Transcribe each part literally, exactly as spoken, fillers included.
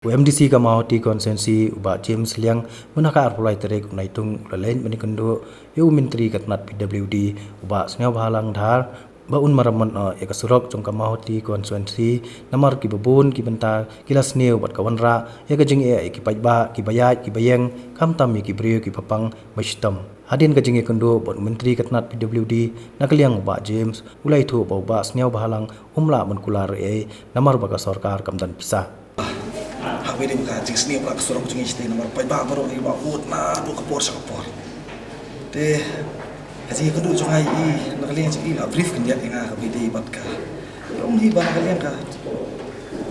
U MDC ka Mawhati Constituency, u Bah James Liang, mynta ka arphew lai tarik u Naitung, u la leit ban ïakynduh ïa u Myntri ka tnat PWD, u Bah Sniawbhalang Dhar, ba un maramot noh ïa ka surok jong ka Mawhati Constituency, namar kiba bun ki bynta ki la sniew bad ka wanrah ïa ka jingeh ïa ki paidbah, kiba ïaid, kiba ïeng, khamtam ïa ki briew kiba pang ba shitom. Hadien ka jingïakynduh bad u Myntri ka tnat PWD, na ka liang u Bah James u la ïathuh ba u Bah Sniawbhalang um lah ban kular ei ei namar ba ka sorkar kam don pisa. Haba ïadei bad ka jingsniew bad ka surok jong ngi shatei namar paidbah baroh kiba bud naduh ka por sha ka por. Te ka jingïakynduh jong nga ïa i na ka liang jong i la brief khyndiat ïa nga kaba ïadei bad ka. Ïa ong hi ba na ka liang ka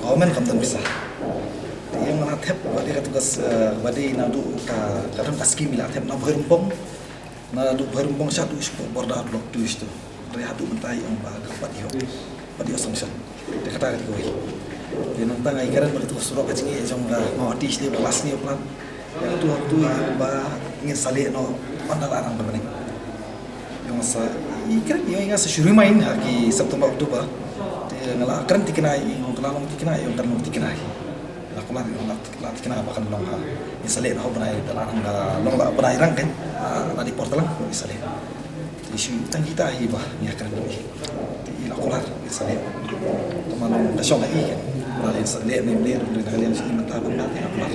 government kam don pisa. Te ïa nga la thep ba dei katu ka s-, eh, ba dei naduh ka, ka don ka skim i la thep na Bhoirymbong. Naduh Bhoirymbong shaduh sha border block two shaduh. Hynrei haduh mynta i ong ba ka pat ïoh, pat ïoh sanction. Te kata ka dei kawei. Te nangta nga ïakren bad katu ka surok ka jingeh jong ka Mawhati shatei ba la sniew palat. Ïa katu hangtu i ong ba ngin sa leh noh ynda la arang ka bneng. Ïa nga sa ïakren, ïa nga sa shu remind ha ki September, October. Te nga la kren thikna, i ong ka la long thikna, i ong kan long thikna. La kular, i ong la la thikna ba kan long ha. Ngin sa leh noh ha u bnai, da la arang ka long la bnai rang kan. Ah, la dei por tlang ngin sa leh. Te shu tang kita hi ba ngi ïakren noh hi. Te i la kular ngin sa leh. Te ma long ka shong ha i kan. Ba ngin sa leh ne leh ruh na ka liang shi mynta ba mynta te la kular.